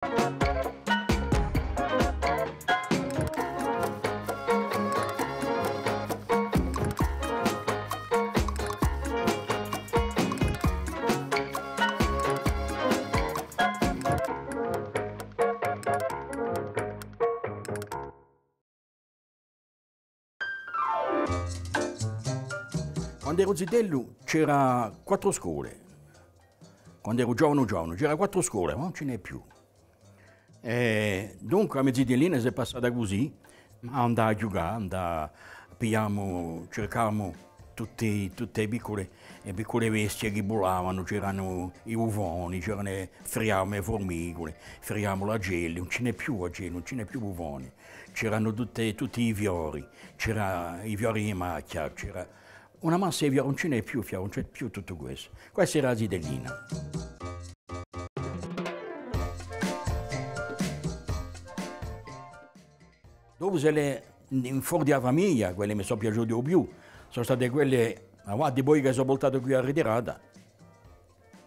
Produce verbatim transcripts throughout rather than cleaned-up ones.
Quand'eru zitellu c'era quattru scole. Quand'eru giovanu, giovanu, c'era quattru scole, ma ùn ci n'hè più. È dunque a me zitellina s'hè passata cusì, andà à ghjucà, andà, pigliamu, circamu tutti, tutte e piccule, e piccule bestie chì vulavanu, c'eranu i bufoni, c'eranu, friamu e furmicule, friamu l'acelli, ùn ci n'hè più acelli, ùn ci n'hè più bufoni. C'eranu tutte, tutti i fiori, c'era i fiori di machja, c'era una massa di fiori, ùn ci n'hè più fiori, ùn ci hè più tuttu questu. Questa era a zitellina. Dopu sò le, in fora di a famiglia, quelle mi sò piaciute di più, sò state quelle, avà, dipoi chì sò vultatu quì à a ritirata.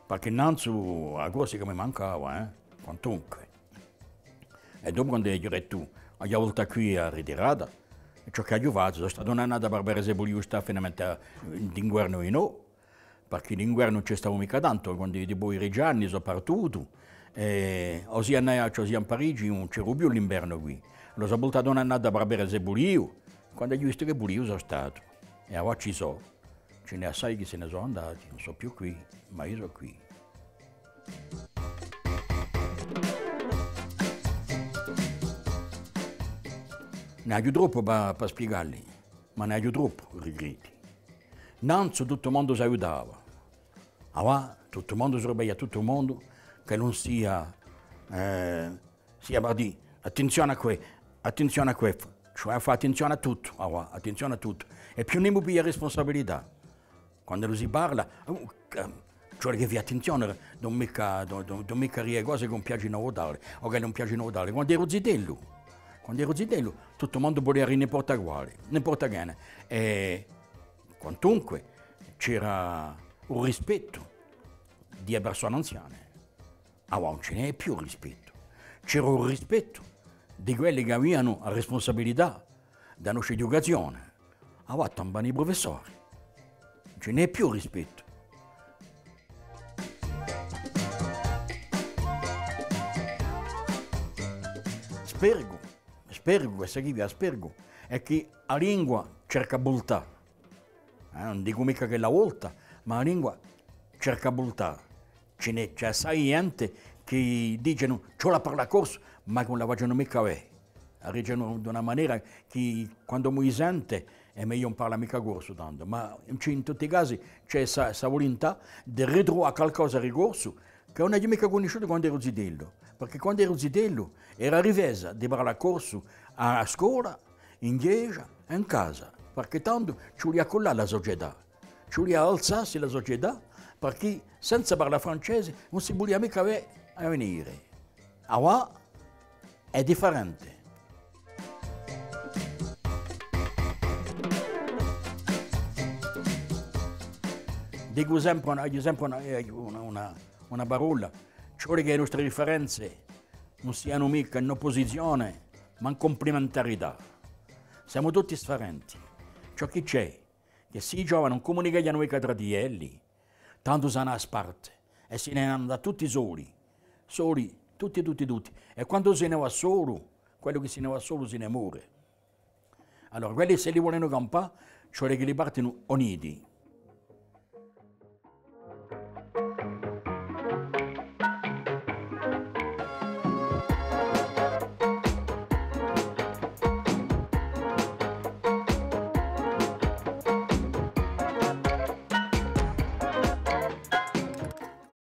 Parchì nanzu a Corsica mi mancava, eh, quantunque. È dopu, quand'aghju dettu, aghju da vultà quì à a ritirata, è ciò ch'aghju fattu, sò statu un'annata per vede s'e pudiu stà finalmente, eh, d'inguernu dinò, parchì d'inguernu ùn ci stavu micca tantu, quandu dipoi tredici anni sò partutu, è o sia in Aiacciu o sia in Parigi, ùn c'eru più l'invernu quì. Allora sò vultatu un'annata per vede s'e pudiu, quand'aghju vistu chì pudiu sò statu, è avà ci sò. Ci n'hè assai chì si ne sò andati, ùn sò più quì, ma eiu sò quì. N'aghju troppu pà, pà spiegalli, ma n'aghju troppu rigretti. Nanzu tuttu u mondu s'aiutava. Avà tuttu u mondu surveglia tuttu u mondu, ch'ellu ùn sia, eh, Sì, avà dì, attenzione à què, attenzione à què, ci vole à fà attenzione à tuttu, avà, attenzione à tuttu. È più nimu piglia rispunsabilità. Quand'ellu si parla, uh, ci vole chì fai attenzione, ùn micca, ùn, ùn, ùn micca dì e cose chì ùn piacenu à u tale, o chì ùn piacenu à u tale. Quand'eru zitellu, quand'eru zitellu, tuttu u mondu pudia dì n'importa quale, n'importa chè. È quantunque c'era u rispettu di e persone anziane. Avà ùn ci n'hè più rispettu. C'era u rispettu di quelli chì avianu a rispunsabilità di a nostra educazione. Avà tampanu i prufessori. Ùn ci n'hè più rispettu. Spergu, spergu, quessa chì vi a spergu, hè chì a lingua cerca à vultà. Eh, ùn dicu micca ch'ella volta, ma a lingua cerca à vultà. Ci n'hè, ci hè assai ghjente chì dicenu, ci vole à parlà corsu, ma chì ùn la facenu micca bè. A dicenu d'una manera chì, quandu omu i sente, hè megliu ùn parlà micca corsu tandu. Ma in, in tutti i casi ci hè sta, sta vulintà di ritruvà calcosa di corsu chì ùn aghju micca cunnisciutu quand'eru zitellu. Perchè quand'eru zitellu era a difesa di parlà corsu à a scola, in ghjesgia è in casa, perchè tandu ci vulia à cullà a sucetà, ci vulia à alzassi a sucetà, perchè senza parlà francese ùn si pudia micca avè avvenire. Avà hè differente. Dicu sempre una, dicu sempre una, eh, una, una, una parolla, ci vole chì e nostre differenze ùn sianu micca in opposizione, ma in cumplimentarità. Simu tutti sfarenti. Ciò chì ci hè, chì s'è i giovani ùn cumunicheghjanu micca trà di elli, tandu s'anu à sparte è si ne anu à andà tutti soli, soli, tutti, tutti, tutti. È quandu si ne và solu, quellu chì si ne và solu si ne more. Allora, quelli s'elli volenu campà, ci vole ch'elli partinu uniti.